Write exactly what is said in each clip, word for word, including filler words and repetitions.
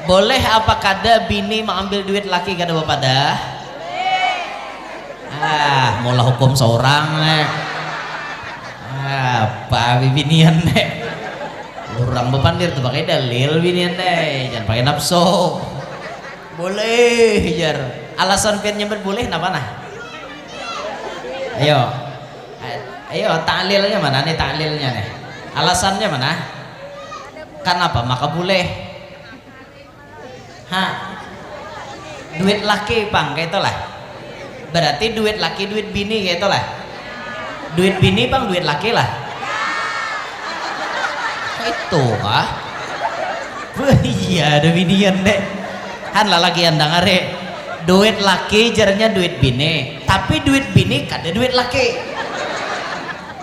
Boleh apa kada bini maambil duit laki kada bapadah? Ah, maulah hukum saurang nih. Apa bibinian nih? Urang bapandir tu pakai dalil binian nih, jangan pakai nafsu. Boleh jar. Alasan pian nyambat boleh napa nah? Ayo. Ayo, ta'lilnya mana nih, ta'lilnya nih? Alasannya mana? Kanapa maka boleh? Ha? Duit laki pang, kaitulah. Berarti duit laki, duit bini, kaitulah. Duit bini pang, duit laki lah. Itu kah? Wah, iya, ada binian deh. Han lalakian dangari. Duit laki jarnya duit bini, tapi duit bini kada duit laki.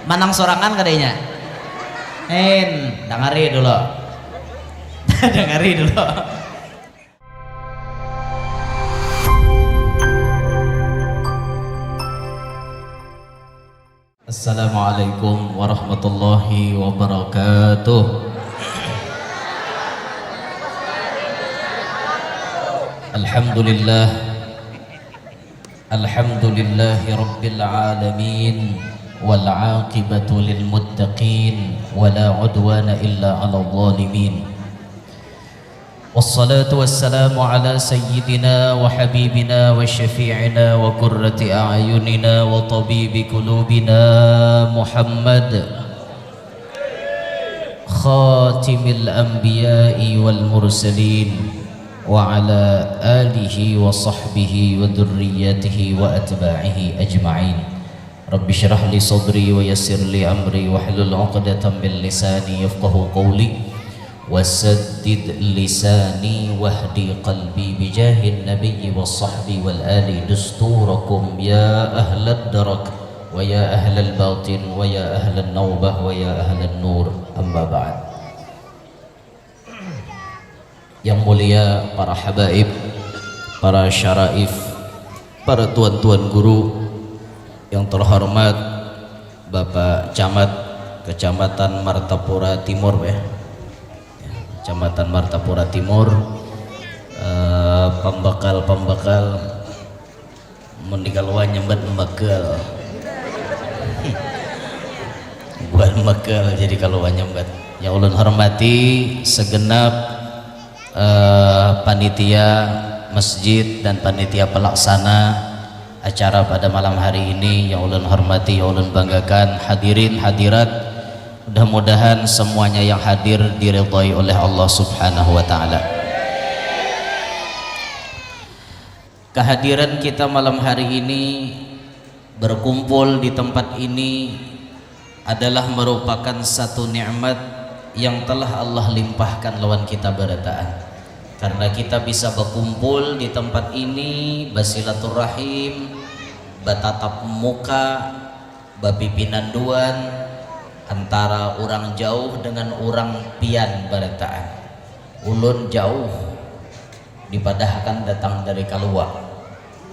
Manang sorangan kadanya. Hen, dangari dulu. Dangari dulu. Assalamualaikum warahmatullahi wabarakatuh. Alhamdulillah. Alhamdulillahi rabbil alamin. Wal aqibatu lil muttaqin. Wala udwana illa ala zalimin. Wassalatu wassalamu ala sayyidina wa habibina wa syafi'ina wa qurrati a'yunina wa tabibi qulubina Muhammad khatimil anbiya'i wal mursalin wa ala alihi wa sahbihi wa dzurriyyatihi wa atba'ihi ajma'in. Rabbi syrah li sadri wa yassir li amri wahlul uqdatam min lisani yafqahu qawli. Wasaddid lisani wahdi qalbi bijahin nabiyyi was sahbi wal ali dusturakum ya ahlad darak wa ya ahlal batin wa ya ahlan naubah wa ya ahlan nur, amma ba'd. Yang mulia para habaib, para syaraif, para tuan-tuan guru, yang terhormat Bapak Camat Kecamatan Martapura Timur, ya. Kecamatan Martapura Timur, eh, pembekal-pembekal, mun di Kalua nyambat megal. Buat megal jadi Kalua nyambat. Yang ulun hormati segenap, eh, panitia masjid dan panitia pelaksana acara pada malam hari ini yang ulun hormati, yang ulun banggakan, hadirin hadirat, mudah-mudahan semuanya yang hadir diridhoi oleh Allah Subhanahu wa Ta'ala. Kehadiran kita malam hari ini berkumpul di tempat ini adalah merupakan satu nikmat yang telah Allah limpahkan lawan kita barataan. Karena kita bisa berkumpul di tempat ini, bersilaturahim, bertatap muka, bapipinanduan antara urang jauh dengan urang pian barataan. Ulun jauh, dipadahakan datang dari Kalua.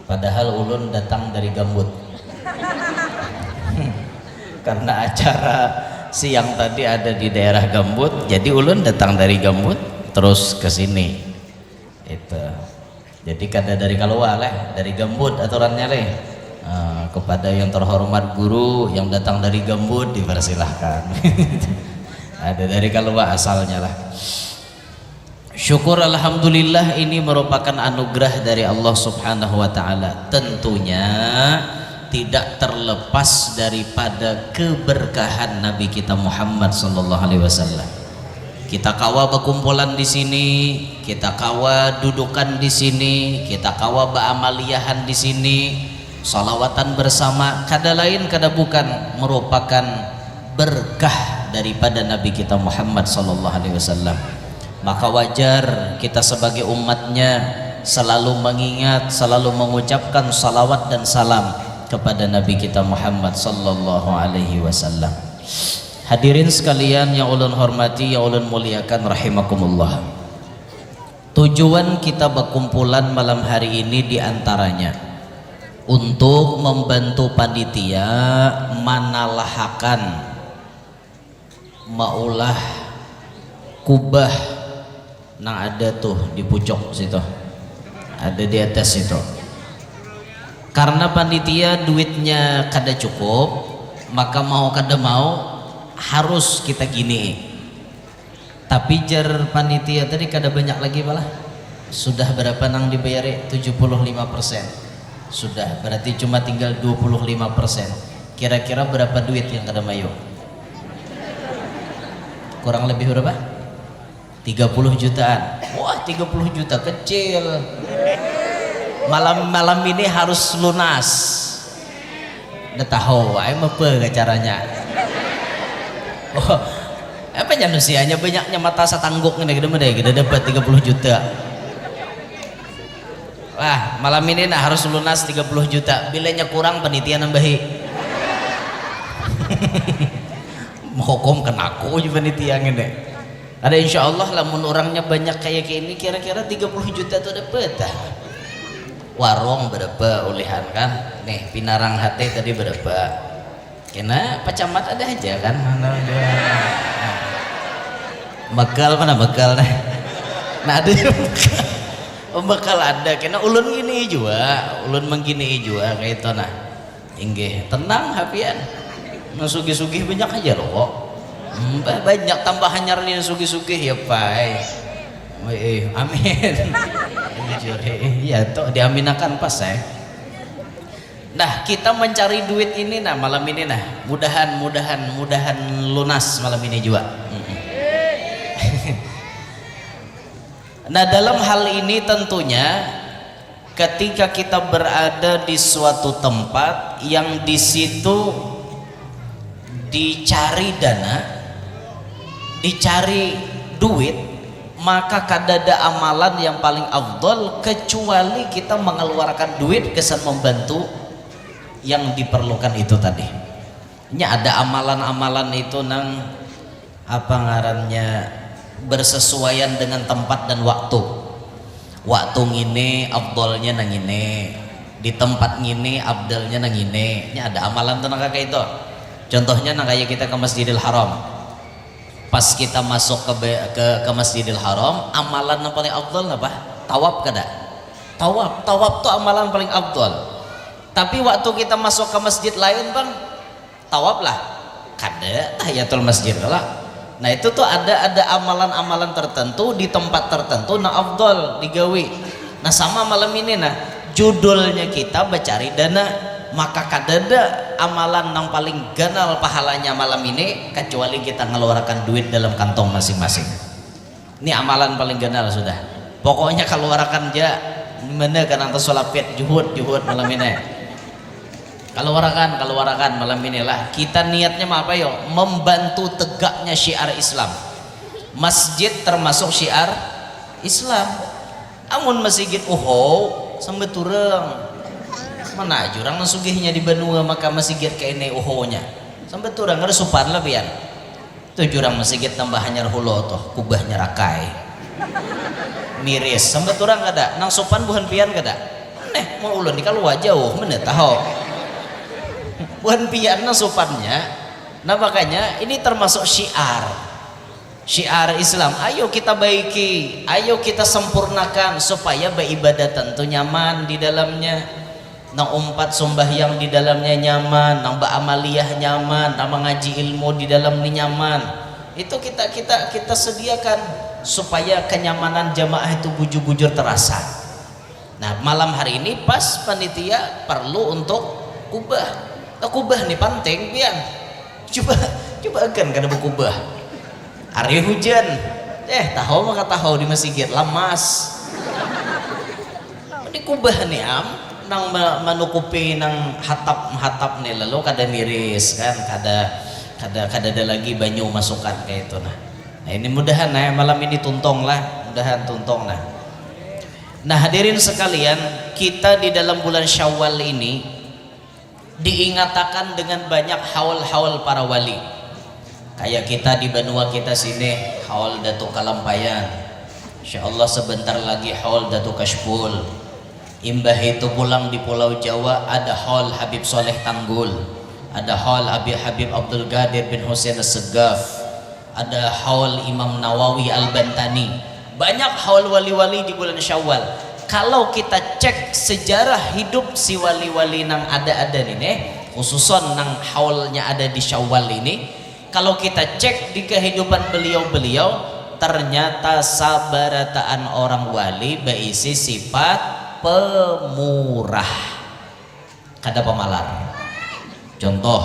Padahal ulun datang dari Gambut. Karena acara siang tadi ada di daerah Gambut, jadi ulun datang dari Gambut terus ke sini. Itu. Jadi kada dari Kalua leh, dari Gambut aturannya leh. Eh, kepada yang terhormat guru yang datang dari Gambut dipersilahkan. Ada dari Kalua asalnya lah. Syukur alhamdulillah, ini merupakan anugerah dari Allah Subhanahu wa Ta'ala. Tentunya tidak terlepas daripada keberkahan Nabi kita Muhammad sallallahu alaihi wasallam. Kita kawa bakumpulan di sini, kita kawa dudukan di sini, kita kawa baamaliahan di sini, salawatan bersama, kada lain kada bukan merupakan berkah daripada Nabi kita Muhammad sallallahu alaihi wasallam. Maka wajar kita sebagai umatnya selalu mengingat, selalu mengucapkan salawat dan salam kepada Nabi kita Muhammad sallallahu alaihi wasallam. Hadirin sekalian yang ulun hormati, yang ulun muliakan rahimakumullah. Tujuan kita berkumpulan malam hari ini diantaranya untuk membantu panitia manalahakan, maulah kubah Nang ada tuh di pucuk situ, ada di atas situ. Karena panitia duitnya kada cukup, maka mau kada mau harus kita gini. Tapi jar panitia tadi kada banyak lagi malah. Sudah berapa nang dibayari? Tujuh puluh lima persen. Sudah, berarti cuma tinggal dua puluh lima persen. Kira-kira berapa duit yang kada mayu? Kurang lebih berapa? Tiga puluh jutaan. Wah, tiga puluh juta kecil. Malam malam ini harus lunas. Nda tahu wae mepe caranya. Oh, apa manusianya banyaknya mata satangguk ini gede gede gede dapat tiga puluh juta. Wah, malam ini nah harus lunas tiga puluh juta. Bilanya kurang panitia nambahi. Hukum kenaku juga panitia ini. Ada insya Allah lamun orangnya banyak kayak gini kira-kira tiga puluh juta tuh dapat ah. Warung berapa ulihan kan? Nih pinarang hati tadi berapa? Kena pacamat ada aja kan mana dia. Nah. Bekal mana bekal nah. Nah ada yang bekal. Pembekal ada kena ulun gini juga, ulun menggini juga kayak itu nah. Inggih, tenang hapian. Nang sugih-sugih banyak aja loh kok. Hmm, ba- banyak tambah hanyar nih nang sugih-sugih ya pai. Wih, amin. Bujur, eh, ya toh diaminakan pas saya. Nah, kita mencari duit ini nah malam ini nah. Mudahan, mudahan, mudahan lunas malam ini juga. Mm-mm. Nah, dalam hal ini tentunya ketika kita berada di suatu tempat yang di situ dicari dana, dicari duit, maka kadada amalan yang paling afdol kecuali kita mengeluarkan duit kesan membantu yang diperlukan itu tadi. Nya ada amalan-amalan itu nang apa ngarannya bersesuaian dengan tempat dan waktu. Waktu ngini afdolnya nang ini, di tempat ngini afdolnya nang ini. Nya ada amalan tuh nang kaya itu. Contohnya nang kaya kita ke Masjidil Haram. Pas kita masuk ke be- ke ke Masjidil Haram, amalan nang paling afdol apa? Tawaf kada? Tawaf. Tawaf tuh amalan paling afdol. Tapi waktu kita masuk ke masjid lain, Bang, tawaf lah. Kada tahiyatul masjid lah. Nah, itu tuh ada ada amalan-amalan tertentu di tempat tertentu nang afdol digawi. Nah, sama malam ini nah, judulnya kita bacari dana, maka kadada amalan nang paling ganal pahalanya malam ini kecuali kita ngeluarkan duit dalam kantong masing-masing. Ini amalan paling ganal sudah. Pokoknya keluarkan ja mana kanang tasulapit juhud juhud malam ini. Keluarkan, keluarkan malam inilah. Kita niatnya mau apa yo? Membantu tegaknya syiar Islam. Masjid termasuk syiar Islam. Amun masigit uho sambat urang. Mana aja orang nang sugihnya di banua maka masigit kaini uhonya. Sambat urang kada supan lah pian. Tuh jurang masigit tambah hanyar hulo tuh, kubahnya rakai. Miris, sambat urang kada, nang supan buhan pian kada. Neh, mun ulun ni kaluar jauh, mana tahu. Buhan pian nang supannya. Nah makanya ini termasuk syiar. Syiar Islam, ayo kita baiki, ayo kita sempurnakan supaya beribadah tentu nyaman di dalamnya. Nang umpat sumbahyang di dalamnya nyaman, nang baamaliyah nyaman, nang mangaji ilmu di dalam ni nyaman. Itu kita kita kita sediakan supaya kenyamanan jamaah itu bujur-bujur terasa. Nah, malam hari ini pas panitia perlu untuk kubah. Nah, kubah ni penting pian. Coba coba akan kada berkubah. Hari hujan, eh tahu maka tahu di masjid lamas. Di kubah ni am nang ma- manukupi nang hatap hatap ni lalu kada miris kan kada kada kada ada lagi banyu masukan kayak itu nah. Nah ini mudahan nah malam ini tuntung lah, mudahan tuntung nah. Nah hadirin sekalian, kita di dalam bulan Syawal ini diingatakan dengan banyak haul-haul para wali. Kayak kita di banua kita sini, haul Datu Kalampayan. Insya Allah sebentar lagi haul Datu Kashful. Imbah itu pulang di Pulau Jawa ada haul Habib Soleh Tanggul, ada haul Abi Habib Abdul Qadir bin Husain Segaf, ada haul Imam Nawawi Al Bantani. Banyak haul wali-wali di bulan Syawal. Kalau kita cek sejarah hidup si wali-wali nang ada-ada ni neh, khususon nang haulnya ada di Syawal ini, kalau kita cek di kehidupan beliau-beliau, ternyata sabarataan orang wali baisi sifat pemurah. Kada pamalar. Contoh,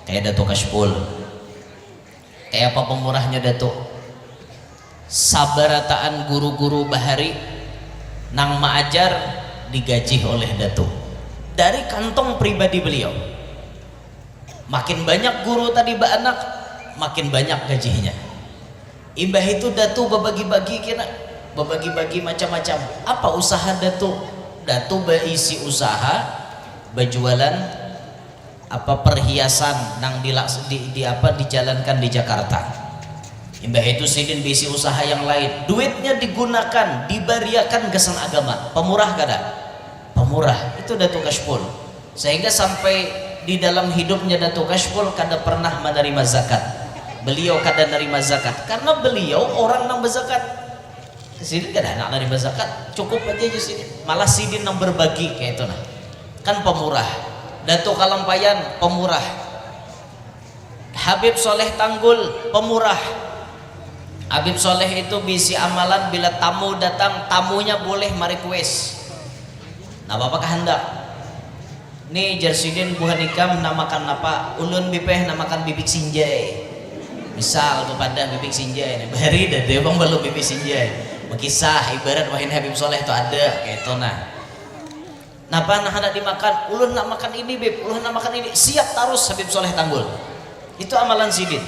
kayak Datu Kashful. Kayak apa pemurahnya Datu? Sabarataan guru-guru bahari nang maajar digajih oleh Datu dari kantong pribadi beliau. Makin banyak guru tadi baanak, makin banyak gajihnya. Imbah itu Datu babagi-bagi kena, babagi-bagi macam-macam. Apa usaha Datu? Datu baisi usaha bajualan apa perhiasan nang di, di, di apa dijalankan di Jakarta. Imbah itu sidin bisi usaha yang lain, duitnya digunakan dibariakan gasan agama. Pemurah kada? Pemurah. Itu Datu Kashful. Sehingga sampai di dalam hidupnya Datu Kashful kada pernah menerima zakat. Beliau kada nerima zakat karena beliau orang nang berzakat. Sidin kada handak narima zakat, cukup aja jar sidin. Malah sidin nang berbagi kaya itu nah. Kan pemurah. Datu Kalampayan pemurah. Habib Soleh Tanggul pemurah. Habib Soleh itu bisi amalan bila tamu datang, tamunya boleh merequest. Napa apa kahandak. Ni jar sidin buhan ikam namakan napa, ulun bipeh namakan bibik sinjai. Misal bepadah bibik sinjai ni, bahari dada pang balum bibik sinjai. Bekisah ibarat wahini Habib Soleh tu ada kaitu nah. Napa nang handak dimakan, ulun handak makan ini bib, ulun handak makan ini, siap tarus Habib Soleh Tanggul. Itu amalan sidin.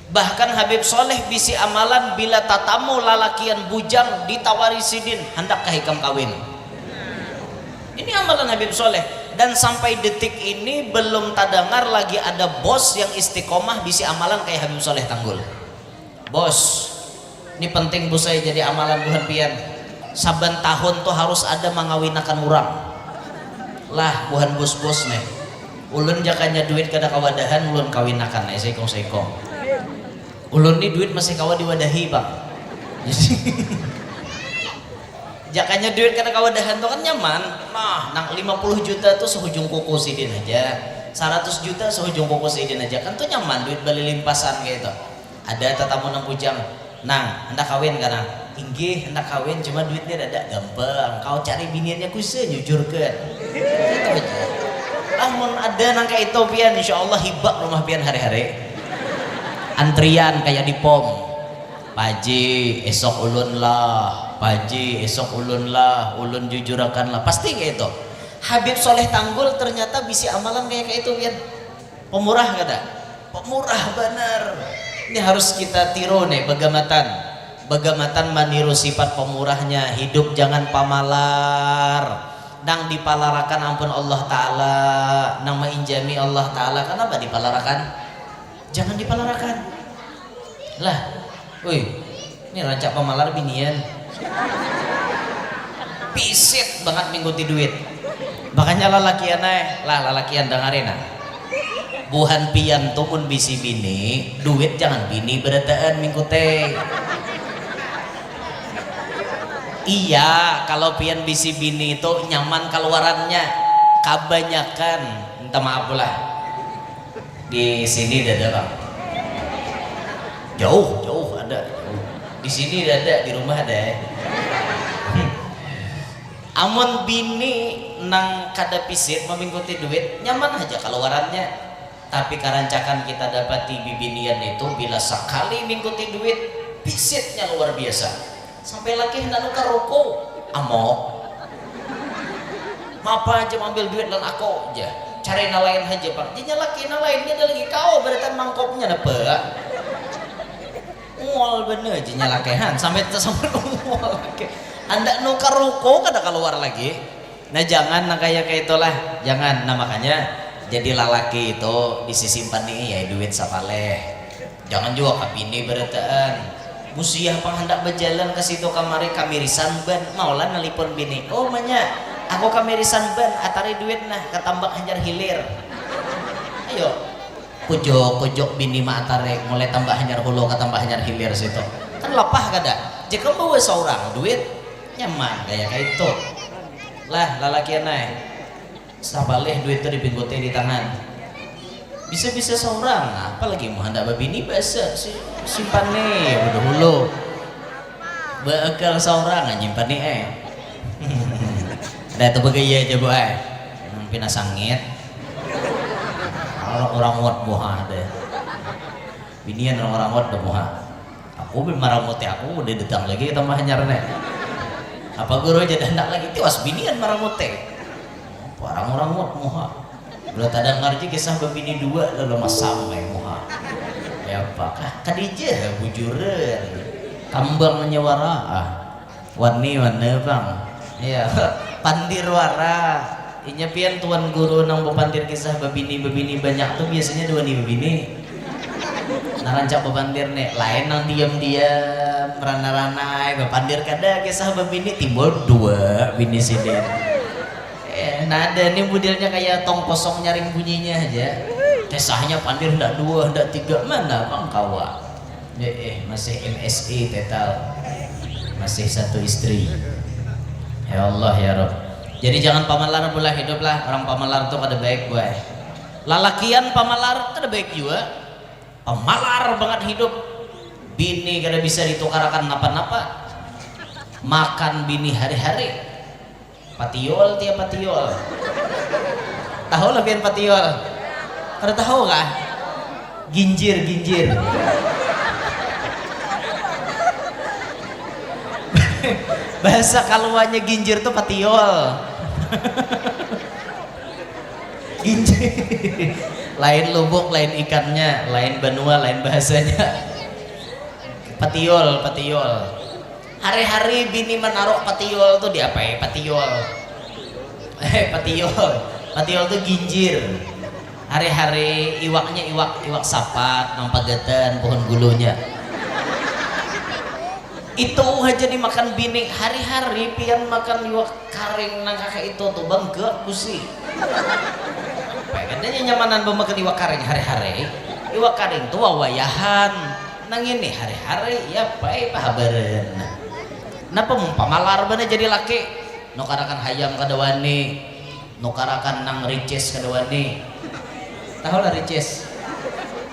Bahkan Habib Soleh bisi amalan bila tatamu lalakian bujang ditawari sidin, handakkah ikam kawin? Ini amalan Habib Soleh. Dan sampai detik ini belum tadangar lagi ada bos yang istiqomah bisi amalan kaya Habib Soleh Tanggul. Bos, ini penting bos ai jadi amalan buhan pian. Saban tahun tu harus ada mangawinakan urang. Lah buhan bos-bos nih. Ulun jakanya duit kada kawadahan ulun kawinakan ai saikung-saikung. Ulun ni duit masih kawa diwadahi pang. Jadi jakanya duit kada kawadahan tu kan nyaman. Nah, nang lima puluh juta tu sahujung kuku sidin haja. Saratus juta sahujung kuku sidin haja. Kan tu nyaman duit balilimpasan kaya itu. Ada tatamu nang bujang. Nang, handak kawin kah nang? Inggih, handak kawin, cuma duitnya dada. Gampang, kawa cari biniannya kuisa nyujurkan. Itu haja. Amun ada nang kaya itu pian, insya Allah hibak rumah pian hari-hari. Antrian kaya di pom. Paji, esok ulun lah. Paji, esok ulun lah. Ulun jujurakan lah. Pasti kaya itu. Habib Soleh Tanggul ternyata bisi amalan kaya kaya itu pian. Pemurah kada? Pemurah banar. Ini harus kita tiru nih, bagamatan. Bagamatan maniru sifat pemurahnya, hidup jangan pamalar. Nang dipalarakan ampun Allah Ta'ala, nang mainjami Allah Ta'ala. Kenapa dipalarakan? Jangan dipalarakan. Lah, uy, ini rancak pamalar binian. Pisit bangat mingkuti duit. Makanya lalakian ai, lah lalakian dangari nah. Buhan pian tu mun bisi bini, duit jangan bini berataan mingkuti. Iya, kalau pian bisi bini tu nyaman kaluarannya. Kabanyakan, minta maaf pulang. Di sini dada bang. Jauh, jauh ada. Di sini dada, di rumah ada. Amun bini nang kada pisit mamingkuti duit, nyaman haja kaluarannya. Tapi karancakan kita dapati bibinian itu bila sakali mingkuti duit, pisitnya luar biasa. Sampai laki handak nukar ruko, amok. Mapa aja mambil duit lan ako ja. Cari nang lain haja pang. Janya laki nang lain ni ada lagi kawa barataan mangkopnya napa. Mual banar janya laki han. Sampai tasambat mual laki. Handak nukar ruko kada kaluar lagi. Nah jangan nang kaya kaya itulah. Jangan. Nah makanya jadi lalaki itu bisi simpan ni ya duit sapaleh. Jangan jua ka bini barataan. Busiah pang handak bajalan ka situ kamari kamirisan ban, maulah nalipun bini, oh manya, aku kamirisan ban, atari duit nah ka tambak hanyar hilir. Ayo. Kujok-kujok bini maatarik, mulai tambak hanyar hulu ka tambak hanyar hilir situ. Kan lapah kada? Ikam bawa saurang duit, nyaman kaya kaitu. Lah, lalakian ai. Sabalih duit tu dipingkuti di tangan. Bisa-bisa saurang, apa lagi mun handak babini, basa si, simpan ni badahulu. Baakal saurang, nyimpan ni ai. Kada tu bagaya ja, Bu ai. Nang pina sangit. Urang-urang wat muha deh. Binian urang-urang wat muha. Aku bin maramuti aku, udah datang lagi kita mah hanyar nih. Apa guru aja handak lagi tiwas binian maramuti. Parang urang wat muha. Udah tadangar aja kisah babini dua lalu masam kayak muha. Ya apa kah? Kadija bujuran. Kambang nyawara ah. Wani mana bang? Iya. Pandir wara. Inya pian tuan guru nang bapandir kisah babini-babini banyak tu biasanya dua ni babini. Nah rancak bapandir nih, lain nang diam-diam, rana-rana ai, bapandir kada kisah babini timbul dua bini sidin. Eh, nada nih modelnya kayak tong kosong nyaring bunyinya aja. Kisahnya pandir ndak dua, ndak tiga, mana bang kawa. Eh, eh, masih M S I tetal. Masih satu istri. Ya Allah ya Rob. Jadi jangan pamalar pula hidup lah. Orang pamalar tuh kada baik buai. Lalakian pamalar kada baik juga. Pamalar banget hidup. Bini kada bisa ditukarakan napa-napa. Makan bini hari-hari. Patiol tiap patiol. Tahu lah pian patiol? Kada tahu kah? Ginjir, ginjir. Bahasa kaluanya ginjir tuh patiol. Ginjir. Lain lubuk, lain ikannya, lain benua, lain bahasanya. Patiol, patiol. Hari-hari bini menaruh patiol tuh diapai? Patiol. Eh, patiol. Patiol tuh ginjir. Hari-hari iwaknya iwak, iwak sapat, nang pagatan, pohon gulunya. Itu aja dimakan bini. Hari-hari pian makan iwak karing nang kaka itu tuh bang gak kusi. Apa ya, katanya nyamanan bamakan iwak karing hari-hari. Iwak karing tuh wawayahan. Nang ini hari-hari ya pai pahabaran. Napa mun pamalar bana jadi laki? Nukarakan hayam kada wani, nukarakan nang ricis kada wani. Tahu lah ricis?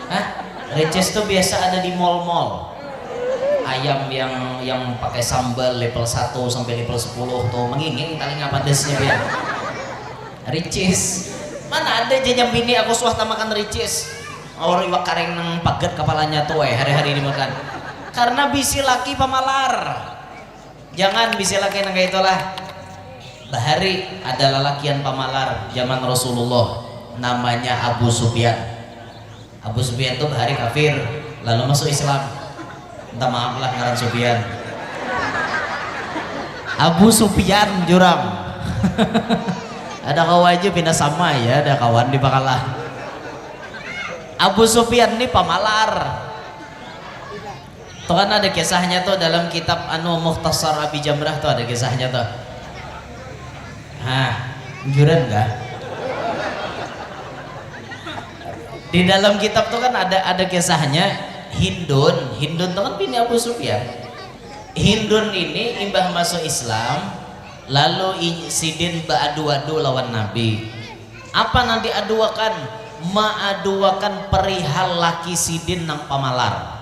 Hah? Ricis tuh biasa ada di mall-mall. Ayam yang yang pakai sambal level satu sampai level sepuluh tuh menginging paling apa desnya dia. Ricis. Mana ada aja nyambini aku suah tamakan ricis. Orang iwak karing nang pagat kepalanya tuh eh hari-hari dimakan. Karena bisi laki pamalar. Jangan bisi laki nang kayak itulah. Bahari ada lalakian pamalar zaman Rasulullah namanya Abu Sufyan. Abu Sufyan tuh bahari kafir lalu masuk Islam. Minta maaf lah ngaran Sufyan. Abu Sufyan jurang. Ada kawa aja pina sama ya, ada kawan di pakalah. Abu Sufyan nih pamalar. Tuh kan ada kisahnya tuh dalam kitab anu Mukhtasar Abi Jamrah tuh ada kisahnya tuh. Nah, juran kah? Di dalam kitab tuh kan ada ada kisahnya Hindun. Hindun tuh kan bini Abu Sufyan. Hindun ini imbah masuk Islam, lalu i- sidin baadu-adu lawan Nabi. Apa nang diaduakan? Maaduakan perihal laki sidin nang pamalar.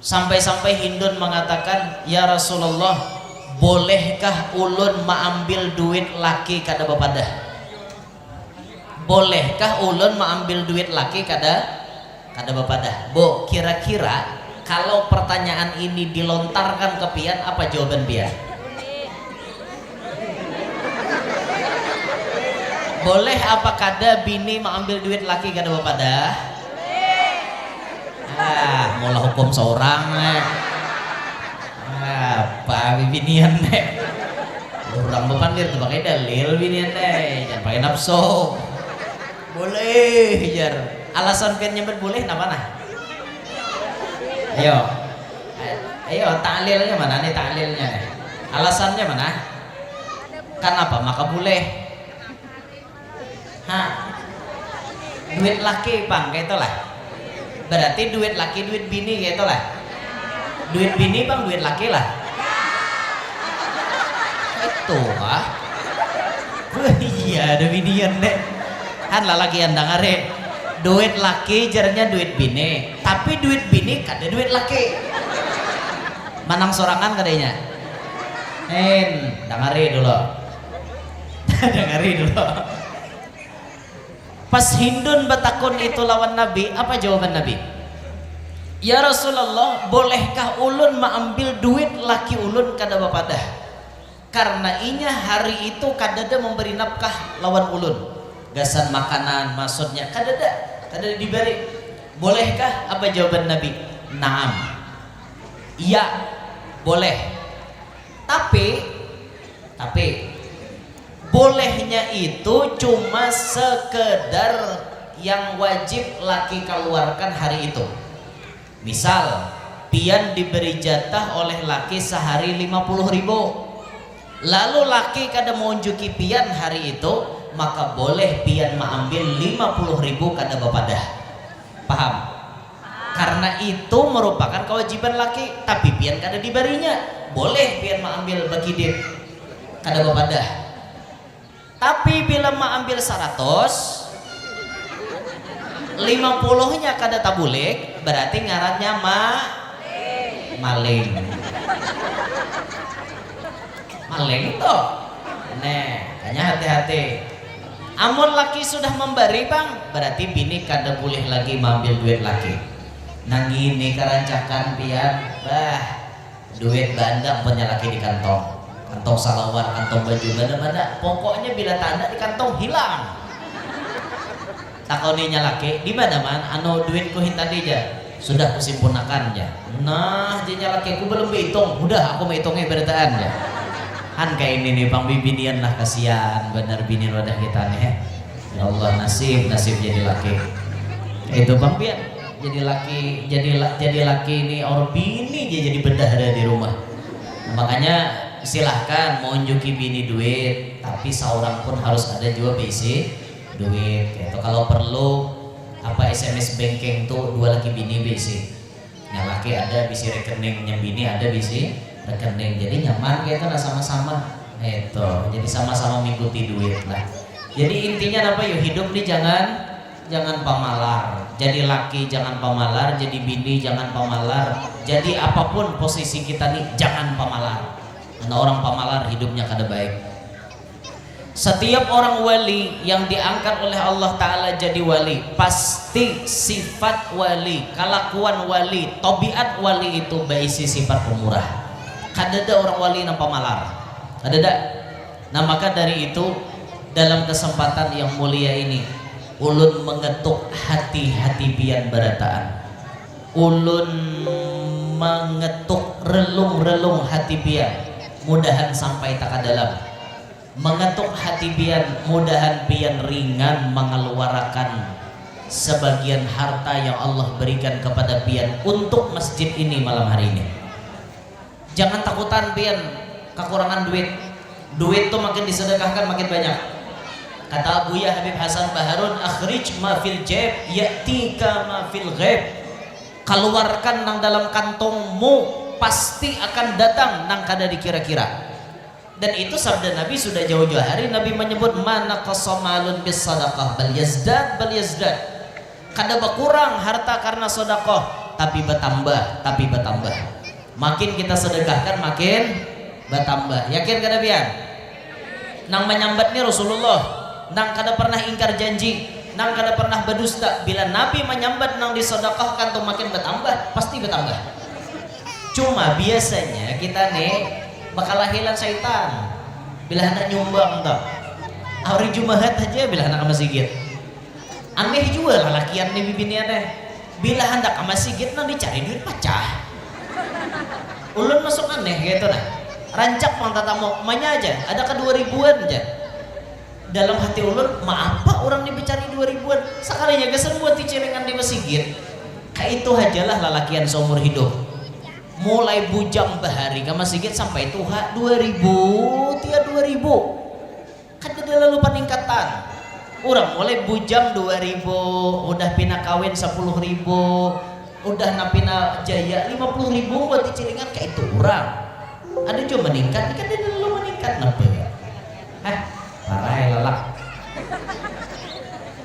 Sampai-sampai Hindun mengatakan, "Ya Rasulullah, bolehkah ulun maambil duit laki kada bapadah? Bolehkah ulun maambil duit laki kada kada bapadah?" Bu, kira-kira kalau pertanyaan ini dilontarkan ke pian, apa jawaban pian? Boleh apa kada bini maambil duit laki kada bapadah? Ah, maulah hukum seorang nih. Apa bibinian nih? Orang bapandir tuh pakai dalil binian nih, jangan pakai nafsu. Boleh jar. Alasan pian nyambat boleh napa nah? Ayo. Ayo, taklilnya mana nih taklilnya nih? Alasannya mana? Kenapa maka boleh? Ha. Duit laki pang kayak itulah. Berarti duit laki duit bini kayak itulah. Duit bini pang duit laki lah. Tuh ah. Wah, iya ada binian deh. Han lalakian dangari. Duit laki jarnya duit bini, tapi duit bini kada duit laki. Manang sorangan kadanya. Hen, dangari dulu. Dangari dulu. Pas Hindun batakun itu lawan Nabi, apa jawaban Nabi? Ya Rasulullah, bolehkah ulun maambil duit laki ulun kada bapadah? Karna inya hari itu kadada memberi nafkah lawan ulun. Gasan makanan, maksudnya kadada, kadada dibari. Bolehkah? Apa jawaban Nabi? Naam. Iya, boleh. Tapi, tapi bolehnya itu cuma sekedar yang wajib laki keluarkan hari itu. Misal, pian diberi jatah oleh laki sehari lima puluh ribu. Lalu laki kada mengunjuki pian hari itu, maka boleh pian maambil lima puluh ribu kada bapadah. Paham? Karena itu merupakan kewajiban laki, tapi pian kada dibarinya. Boleh pian maambil bakidit kada bapadah. Tapi bila maambil saratus, lima puluhnya kada tabulik, berarti ngarannya ma maling. Maling tuh. Nah, kanya hati-hati. Amun laki sudah memberi, Bang, berarti bini kada boleh lagi maambil duit laki. Nang ini karancakan pian, bah. Duit baandak punya laki di kantong. Kantong salawar, kantong baju, mana-mana. Pokoknya bila tanda di kantong, hilang. Takoninya laki, di mana man? Anu duitku hin tadi ja. Sudah kusimpunakan ja. Nah, janya laki, aku belum baitung. Udah, aku maitungnya berataan ja. Han kaini nih, pang bibinian lah, kasian banar binian wadah kita nih. Ya Allah, nasib, nasib jadi laki. Itu pang pian. Jadi laki, jadi la, jadi laki ini orang bini aja jadi bendahara di rumah. Makanya silahkan mau unjuki bini duit, tapi seorang pun harus ada juga bisi duit. Gitu. Kalau perlu apa S M S banking tuh dua laki bini bisi. Yang laki ada bisi rekening, yang bini ada bisi rekening. Jadi nyaman gitu nah sama-sama. Itu. Jadi sama-sama mengikuti duit lah. Jadi intinya apa yuk, hidup nih jangan jangan pamalar. Jadi laki jangan pamalar, jadi bini jangan pamalar. Jadi apapun posisi kita nih jangan pamalar. Karena orang pamalar hidupnya kada baik. Setiap orang wali yang diangkat oleh Allah Ta'ala jadi wali, pasti sifat wali, kalakuan wali, tobiat wali itu baisi sifat pemurah. Kadada orang wali nang pamalar. Kadada. Nah, maka dari itu, dalam kesempatan yang mulia ini, ulun mengetuk hati-hati pian berataan. Ulun mengetuk relung-relung hati pian, mudahan sampai taka dalam. Mengetuk hati pian, mudahan pian ringan mengeluarakan sebagian harta yang Allah berikan kepada pian untuk masjid ini malam hari ini. Jangan takutan pian kakurangan duit. Duit tu makin disedekahkan makin banyak. Kata Abuya Habib Hasan Baharun, "Akhrij ma fil jaib, ya'tika ma fil ghaib." Kaluarkan nang dalam kantongmu, pasti akan datang nang kada dikira-kira. Dan itu sabda Nabi sudah jauh-jauh hari, Nabi menyebut, "Ma naqasa malun bis sadaqah bal yazdad, bal yazdad." Kada bakurang harta karena sodakoh, tapi batambah, tapi batambah. Makin kita sedekahkan, makin batambah. Yakin kada pian? Nang manyambat ni Rasulullah, nang kada pernah ingkar janji, nang kada pernah badusta. Bila Nabi manyambat nang disodakohkan tu makin batambah, pasti batambah. Cuma biasanya kita ni bakalahilan syaitan. Bila handak nyumbang tu, hari Jumahat haja bila handak ka masigit. Aneh jua lalakian ni bibinian eh. Bila handak ka masigit nang dicari duit pacah. Ulun masuk aneh kaitu nah. Rancak pang tatamu, manya aja, ada ka dua ribuan ja. Dalam hati ulun, maapa urang ni bacari dua ribuan? Sakalinya gasan buat cicilingan di masigit. Kaitu hajalah lalakian saumur hidup. Mulai bujang bahari ka masigit sampai tuha, dua ribu, tiap dua ribu. Kadada lalu paningkatan. Urang mulai bujang dua ribu, udah pina kawin sapuluh ribu, udah na pina jaya lima puluh ribu buat cicilingan kaitu urang. Ada jua maningkat, ni kadada lalu maningkat. Napa ya? Heh, parai lalak.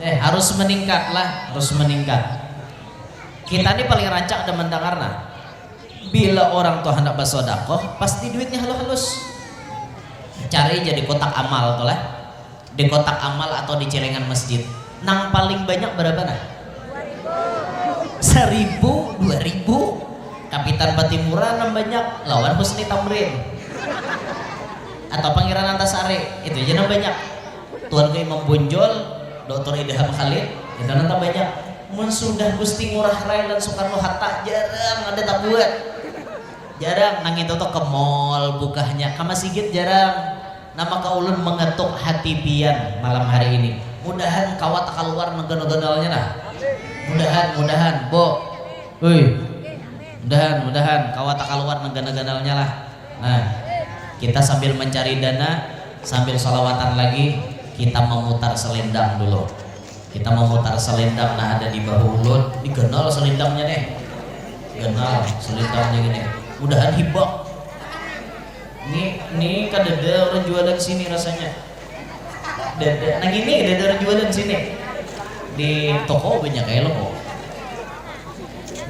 Eh, harus meningkat lah, harus meningkat. Kita ni paling rancak ada mendengar nah. Bila orang tuh hendak bersodakoh, pasti duitnya halus-halus. Cari jadi kotak amal tuh lah. Di kotak amal atau di celengan masjid. Nang paling banyak berapa nah? Seribu, dua ribu. Kapitan Patimura nang banyak lawan Husni Tamrin. Atau Pangeran Antasari, itu aja nang banyak. Tuanku Imam Bonjol, Doktor Idham Khalid, itu nang banyak. Mun sudah Gusti Ngurah Rai dan Soekarno Hatta, jarang ada tabuat. Jarang, nang itu tuh ke mall bukahnya, ka masigit jarang. Nama ka ulun mengetuk hati pian malam hari ini. Mudahan kawa takaluar nang ganal-ganalnya nah. Mudahan, mudahan, Bo. Hui. Mudahan, mudahan kawa takaluar nang ganal-ganalnya lah. Nah, kita sambil mencari dana, sambil salawatan lagi, kita memutar selendang dulu. Kita memutar selendang nah ada di bahu ulun. Ini ganal selendangnya nih. Ganal selendangnya gini. Mudahan hibak. Ini, ini kadada orang jualan sini rasanya. Dada, nah gini kadada orang jualan sini. Di toko banyak kayak lo kok.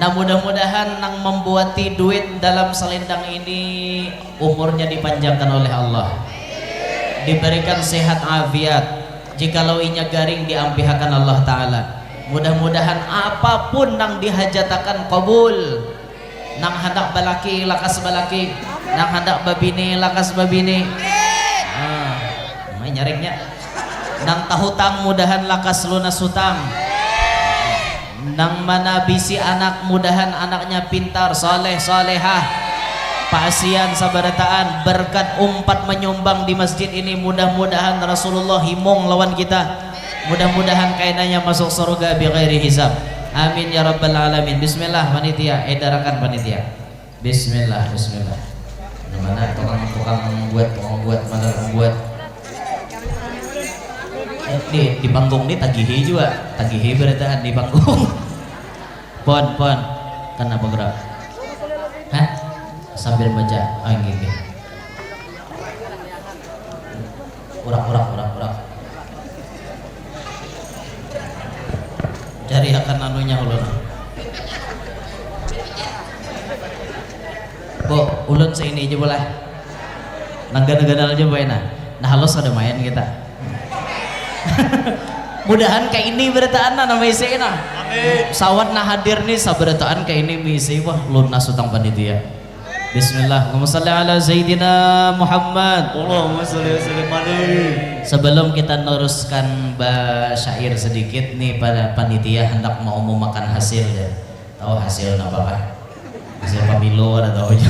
Nah, mudah-mudahan nang membuati duit dalam selendang ini umurnya dipanjangkan oleh Allah. Diberikan sehat afiat. Jikalau inya garing diampihakan Allah Ta'ala. Mudah-mudahan apapun nang dihajatakan kabul. Nang handak balaki lakas balaki. Nang handak babini lakas babini. Ah, mai nyariknya. Nang tahutang mudahan lakas lunas hutang. Nang mana bisi anak, mudahan anaknya pintar, saleh, salehah. Paasian sabarataan, berkat umpat menyumbang di masjid ini, mudah-mudahan Rasulullah himung lawan kita. Mudah-mudahan kainanya masuk surga bighairi hisab. Amin ya rabbal alamin. Bismillah panitia, edarakan panitia. Bismillah, bismillah. Mana tukang, tukang buat, tukang buat, mana tukang buat? Eh, di, di panggung ni tagihi jua, tagihi barataan di panggung. Pon, pon, kenapa gerak? Hah? Sambil baca, ah, gini. Urak, urak, urak, urak. Cari akan anunya ulun. Bu, ulun seini aja boleh. Nang ganal-ganal aja boleh nah. Nah, halus ada main kita. Mudahan kayak ini berataan nah nama isi nah. Amin. Sawat nah hadir nih saberataan kayak ini misi wah lunas utang panitia. Bismillah. Allahumma salli ala Sayyidina Muhammad. Allahumma salli wa sallim alaihi. Sebelum kita neruskan ba syair sedikit nih, pada panitia hendak mau memakan hasil ya. Tahu hasil apa kah? Hasil pemilu ada tahu aja.